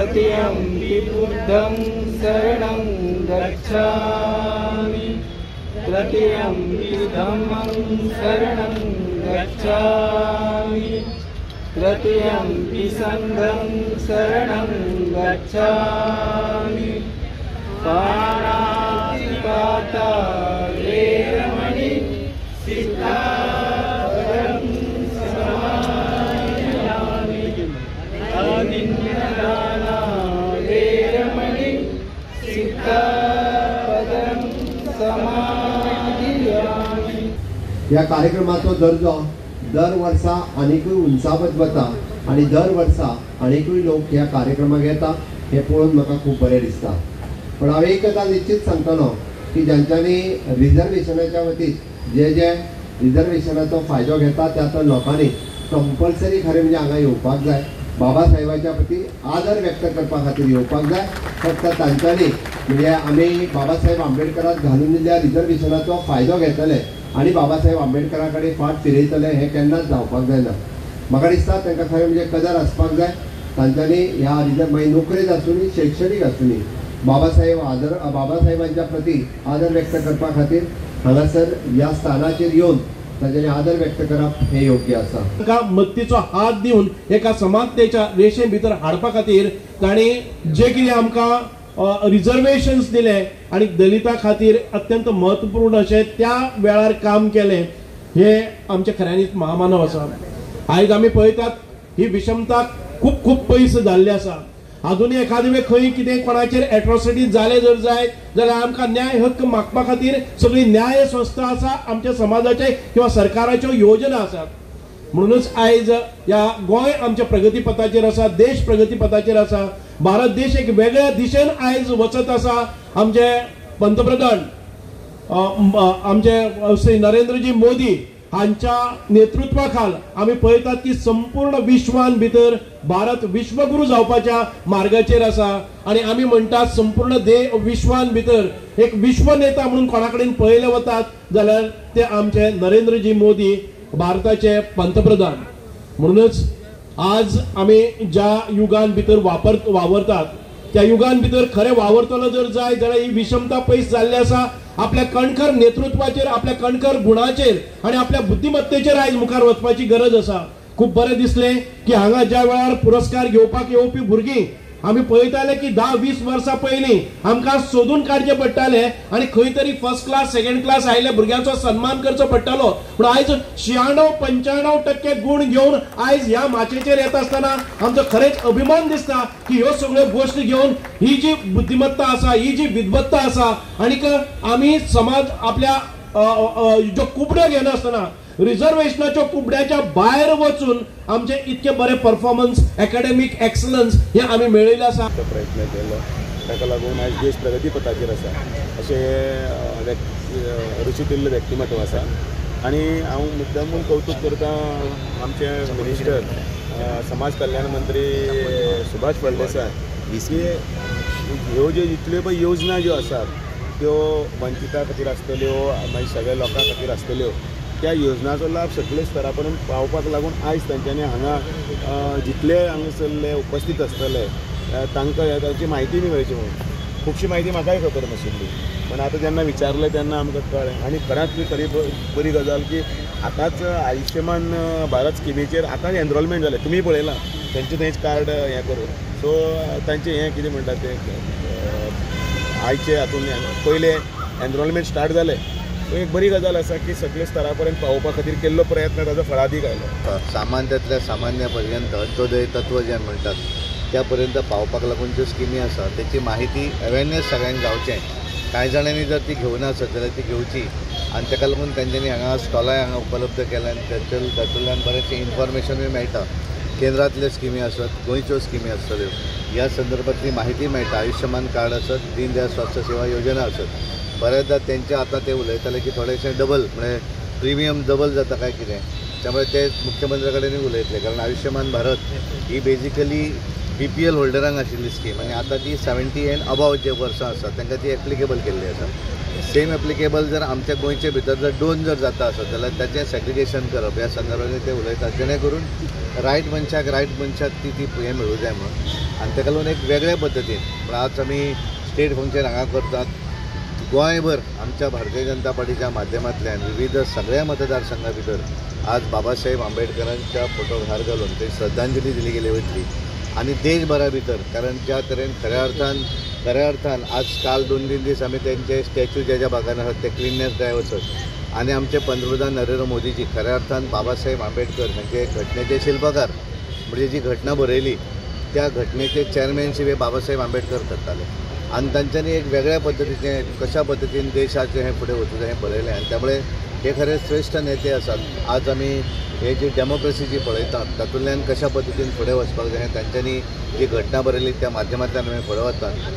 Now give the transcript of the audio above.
तृतीयंपि बुद्धं शरणं गच्छामि। तृतीयंपि धम्मं शरणं गच्छामि। तृतीयंपि संघं शरणं गच्छामि। पाणातिपाता वेरमणि सिक्खापदं समादियामि। अदिन्नदाना वेरमणि सिक्खापदं समादियामि। ह्या कार्यक्रमाचो दर्जो दर वर्सा आनीकूय उंचावत वता आनी दर वर्सा आनीकूय लोक ह्या कार्यक्रमाक येता हें पळोवन म्हाका खूब बरें दिसता। पण हांव एक गजाल निश्चीत सांगतलो की ज्यांच्यांनी रिजर्वेशनाच्या वतीन जे जे रिजर्वेशनाचो फायदो घेता त्या त्या लोकांनी कंपल्सरी खरें म्हणजे हांगा येवपाक जाय, बाबासाहेबाच्या प्रती आदर व्यक्त करपा खातीर येवपाक जाय। फक्त तांच्यांनी म्हणजे आमी बाबासाहेब आंबेडकराक घालून दिल्ल्या रिजर्वेशनाचो फायदो घेतले आनी बाबासाहेब आंबेडकरा कडेन फाट फिरयतले हें केन्नाच जावपाक जायना। म्हाका दिसता तांकां खरें म्हणजे कदर आसपाक जाय। तांच्यांनी ह्या रिजर्व मागीर नोकरेंत आसूनी शैक्षणीक आसूनी बाबासाहेब आदर बाबासाहेबांच्या प्रती आदर व्यक्त करपा खातीर हांगासर ह्या स्थानाचेर येवन तांच्यांनी आदर व्यक्त करप हें योग्य आसा। तांकां मत्तीचो हात दिवन एका समानतेच्या रेशे भितर हाडपा खातीर तांणी जे कितें आमकां रिजर्वेशन्स दिले आनी दलिता खातीर अत्यंत महत्वपूर्ण अशें त्या वेळार काम केलें, हे आमचे खऱ्यांनीच महामानव आसा। आयज आमी पळयतात ही विषमता खूब खूब पयस जाल्ली आसा। आजूनय एखादे वेळ खंय कितें कोणाचेर एट्रॉसिटी जाले जर जायत जाल्यार आमकां न्याय हक्क मागपा खातीर सगळी न्याय संस्था आसा, आमच्या समाजाचे किंवा सरकाराच्यो योजना आसात। म्हणूनच आयज ह्या गोंय आमच्या प्रगतीपथाचेर आसा, देश प्रगतीपथाचेर आसा, भारत देश एक वेगळ्या दिशेन आयज वचत आसा। आमचे पंतप्रधान आमचे श्री नरेंद्रजी मोदी हांच्या नेतृत्वाखाल आमी पळयतात की संपूर्ण विश्वान भितर भारत विश्वगुरू जावपाच्या मार्गाचेर आसा आनी आमी म्हणटात संपूर्ण विश्वान भितर एक विश्वनेता म्हणून कोणा कडेन पळयले वतात जाल्यार ते आमचे नरेंद्रजी मोदी भारताचे पंतप्रधान। म्हणूनच आज आमी ज्या युगान भितर वावरतात त्या युगान भितर खरें वावरतलो जर जाय जाल्यार ही विषमता पयस जाल्ली आसा। आपल्या कणखर नेतृत्वाचेर, आपल्या कणखर गुणाचेर आनी आपल्या बुद्धिमत्तेचेर आयज मुखार वचपाची गरज आसा। खूब बरें दिसलें की हांगा ज्या वेळार पुरस्कार घेवपाक येवपी भुरगीं आमी पळयताले की 10-20 वर्सां पयलीं आमकां सोदून काडचें पडटालें आनी खंय तरी फर्स्ट क्लास सेकंड क्लास आयिल्ल्या भुरग्यांचो सन्मान करचो पडटालो। पूण आयज 96-95% गूण घेवन आयज ह्या माचयेचेर येता आसतना आमचो खरेंच अभिमान दिसता की ह्यो सगळ्यो गोश्टी घेवन ही जी बुद्धिमत्ता आसा, ही जी विद्वत्ता आसा आनीक आमी समाज आपल्या ज्यो कुबड्यो घेनासतना रिजर्वेशनाच्या कुबड्याच्या भायर वचून आमचे इतके बरे परफॉर्मन्स, एकाडेमीक एक्सलन्स हे आमी मेळयले आसा। प्रयत्न केलो ताका लागून आयज देश प्रगतीपथाचेर आसा अशें हे ऋषितुल्य व्यक्तिमत्व आसा। आनी हांव मुद्दामून कौतूक करता आमचे मिनिस्टर समाज कल्याण मंत्री सुभाष फळदेसाय की ह्यो ज्यो इतल्यो पळय योजना ज्यो आसात त्यो वंचिता खातीर आसतल्यो, मागीर सगळ्या लोकां खातीर आसतल्यो, त्या योजनाचो लाभ सगळे स्तरा पर्यंत पावपाक लागून आयज तांच्यांनी हांगा जितले हांगासरले उपस्थित आसतले तांकां तांची म्हायती मेळची म्हणून खुबशी म्हायती म्हाकाय खबर नाशिल्ली, पण आतां जेन्ना विचारलें तेन्ना आमकां कळ्ळें। आनी खऱ्यांत खरी बरी गजाल की आतांच आयुष्यमान भारत स्किमीचेर आतांच एनरोलमेंट जालें, तुमी पळयलां तेंचें थंयच कार्ड हें करून, सो तांचें हें कितें म्हणटा तें आयचे हातून पयलें एनरोलमेंट स्टार्ट जालें। सो एक बरी गजाल आसा की सगळे स्तरा पर्यंत पावोवपा खातीर केल्लो प्रयत्न ताजो फळादीक आयलो। सामान्यांतल्या सामान्य पर्यंत अंत्योदय तत्व जें म्हणटात त्या पर्यंत पावपाक लागून ज्यो स्किमी आसा तेची माहिती अवेरनेस सगळ्यांक जावचें। कांय जाणांनी जर ती घेवना आसत जाल्यार ती घेवची आनी ताका लागून तेंच्यांनी हांगा स्टॉलाय हांगा उपलब्ध केल्यान तातूंतल्यान बरेंचशें इन्फॉर्मेशनूय मेळटा। केंद्रांतल्यो स्किमी आसत, गोंयच्यो स्किमी आसतल्यो, ह्या संदर्भांतली माहिती मेळटा। आयुष्यमान कार्ड आसत, दीनदयाळ स्वास्थ्य सेवा योजना आसत, बऱ्याचदा तेंचे आतां ते उलयताले की थोडेशें डबल म्हळ्यार प्रिमियम डबल जाता काय कितें, त्यामुळे ते मुख्यमंत्र्या कडेनूय उलयतले। कारण आयुष्यमान भारत ही बेजिकली BPL होल्डरांक आशिल्ली स्कीम आनी आतां ती 70 एंड अबाव जे वर्सां आसा तांकां ती एप्लिकेबल केल्ली आसा। सेम एप्लिकेबल जर आमच्या गोंयचे भितर जर दोन जर जाता आसत जाल्यार ताचें सेग्रिगेशन करप ह्या संदर्भान ते उलयतात, जेणे करून रायट मनशाक ती ती हें मेळूं जाय म्हणून. आनी ताका लागून एक वेगळ्या पद्दतीन म्हळ्यार आज आमी स्टेट फंक्शन हांगा करतात, गोंयभर आमच्या भारतीय जनता पार्टीच्या माध्यमांतल्यान विविध सगळ्या मतदारसंघा भितर आज बाबासाहेब आंबेडकरांच्या फोटोक हार घालून ते श्रद्धांजली दिली गेली वयतली आनी देशभरा भितर, कारण ज्या तरेन खऱ्या अर्थान आज काल 2-3 दीस आमी तेंचे स्टॅच्यू ज्या ज्या भागान आसात ते क्लिननेस ड्रायव्ह वचत आनी आमचे पंतप्रधान नरेंद्र मोदीजी खऱ्या अर्थान बाबासाहेब आंबेडकर हांचे घटनेचे शिल्पकार, म्हणजे जी घटना बरयली त्या घटनेचे चेअरमॅनशीप हे बाबासाहेब आंबेडकर करताले आनी तांच्यांनी एक वेगळ्या पद्दतीचें कशा पद्दतीन देशाचें हें फुडें वचूं जाय हें बरयलें आनी त्यामुळे हे खरे श्रेश्ठ नेते आसात. आज आमी हे जी डेमोक्रेसी जी पळयतात तातूंतल्यान कशा पद्दतीन फुडें वचपाक जाय हें तांच्यांनी जी घटना बरयली त्या माध्यमांतल्यान आमी फुडें वतात.